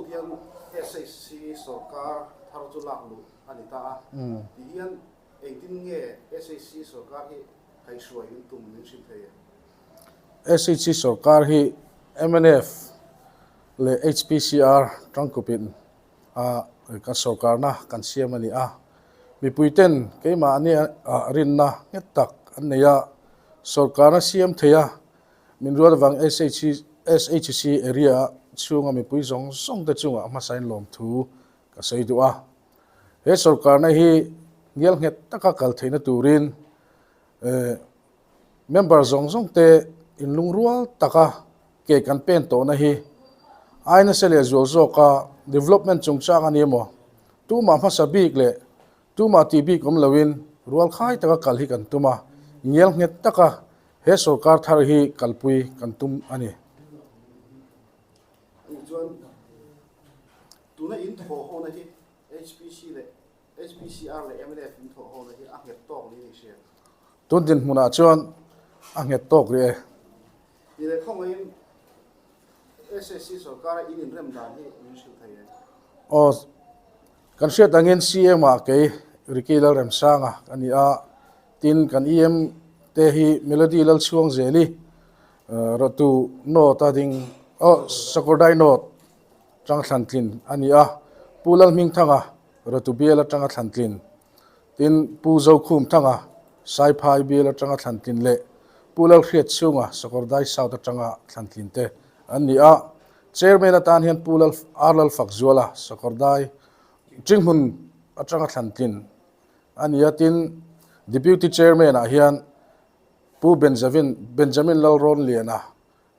hian SHC sorkar thar chu lak luh a ni ta a, ti hian engtin nge SHC sorkar hi kaihhruai in tum min hrilh thei e? SHC sorkar hi mnf leh HPCR tangkupin a kan sorkarna kan siam a ni a, mipuiten keimahni rinna nghet tak an nei a, sorkarna siam thei a, min ruat avang SHC area chhunga mipui zawng zawng te chungah hmasain lawmthu ka sawi duh a. He sorkarna hi ngial nghet taka kal theihna turin Member zawng zawng te inlungrual taka ke kan pen tawhna hi ai nasa leh zual zawka development chungchang a ni emaw, tumah hmasa bik leh tumah tih bik awm loin rualkhai taka kal hi kan tum a, ngial nghet taka he sorkar thar hi kalpui kan tum a ni. Ani chuan tuna in thawh hona hi HPC leh HPCR leh mnf in thawh hona hi a nghet tawk niin i hria. Tun dinhmunah chuan a nghet tawk rih e. Ni leh khawngaihin SSC sorkara in inrem dan hi min hrilh thei e. Aw, kan hriat angin CM ah kei Ricky Lalremsanga ka ni a, tin kan EM te hi Melody Lalchhuangzeli Ratu North a ding, aw Sakawrdai North tang thlantlin a ni a, Pu Lalhmingthanga Ratu bial atanga thlantlin, tin Pu Zokhumthanga Saiphai bial atanga thlantlin leh Pu Lalhriatchhunga Sakawrdai South atanga thlantlin te an ni a. Chairman atan hian Pu Lal R Lalfakzuala Sakawrdai Tinghmun atanga thlantlin a ni a, tin Deputy Chairman ah hian Pu Benjavin Benjamin Lalrawnliana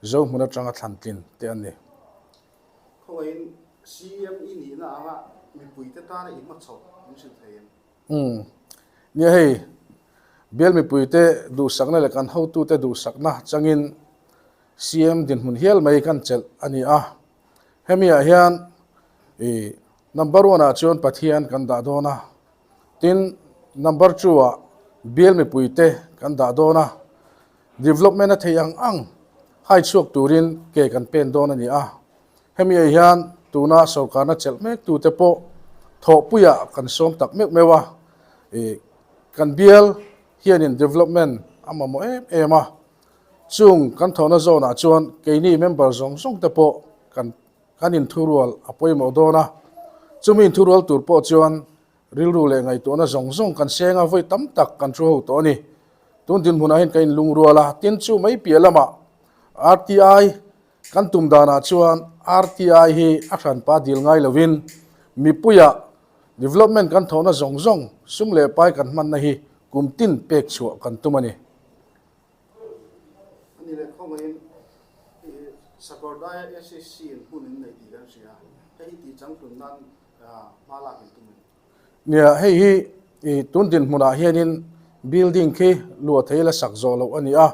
Zohmun atanga thlantlin te an ni. Khawngaihin CM i nihna anga mipuite tana i hmachhawp min hrilh thei em? Umm. Nia hei, bial mipuite duhsakna leh kan hotute duhsakna changin CM dinhmun hial mai kan chelh a ni a. Hemi ah hian i number one ah chuan Pathian kan dah dawn a, tin number two ah bial mipuite kan dah dawn a. Development a theih ang ang hai chhuak turin ke kan pen dawn a ni a. Hemi ah hian tuna sorkarna chelh mek tute pawh thawhpuiah kan sawm tak meuh meuh a. Ih kan bial hianin development a mamawh em em a. Chung kan thawhna zawnah chuan keini member zawng zawng te pawh kan kan inthurual a pawimawh dawn a. Chumi inthurual tur pawh chuan Rilru leh ngaihtuahna zawng zawng kan seng a, vawi tam tak kan thu ho tawh a ni. Tun dinhmunah hian ka inlungrual a, tin chu mai piah lamah RTI kan tum danah chuan RTI hi a hranpa dil ngai lovin mipuiah development kan thawhna zawng zawng sum leh pai kan hmanna hi kum tin pek chhuah kan tum a ni. Ani leh khawngaihin i Sakawrdaia SSC in hmun in nei tih kan hria, hei hi tih changtlun nan hma lak in tum em? Nia, hei hi i tun dinhmunah hianin building khi luah thei la sak zawh loh a ni a,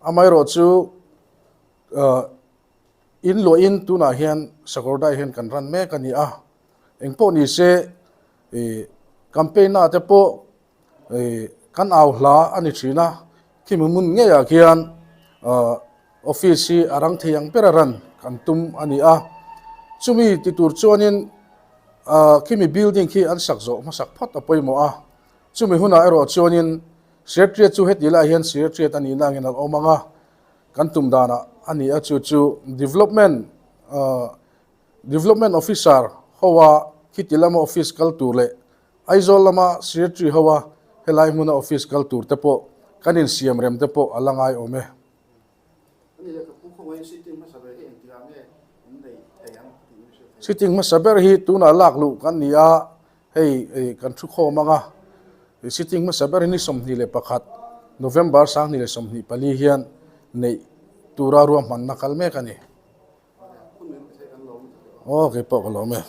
amaherawh chu in luahin tunah hian Sakawrdai hian kan ran mek a ni a, engpawh ni se i campaign ah te pawh Kan au hla a ni thin a, khimi hmun ngeiah khian office hi a rang thei ang ber a ran kan tum a ni a, chumi ti tur chuanin khimi building khi an sak zawh hmasak phawt a pawimawh a, chumi hunah erawh chuanin Secretariat chu heti laiah hian Secretariat a nihna angin a awm ang a, kan tum danah a ni a, chu chu development development officer hoa khiti lama office kal tur leh Aizawl lama Secretary ho a helai hmuna office kal tur te pawh kan insiam rem te pawh a la ngai awm e. Sitting hmasa ber hi tunah lak luh kan ni a, hei kan thu khawm ang a, sitting hmasa ber hi ni 21 November 2024 hian neih tura ruahmanna kal mek a ni. Aw keipawh ka lawm e.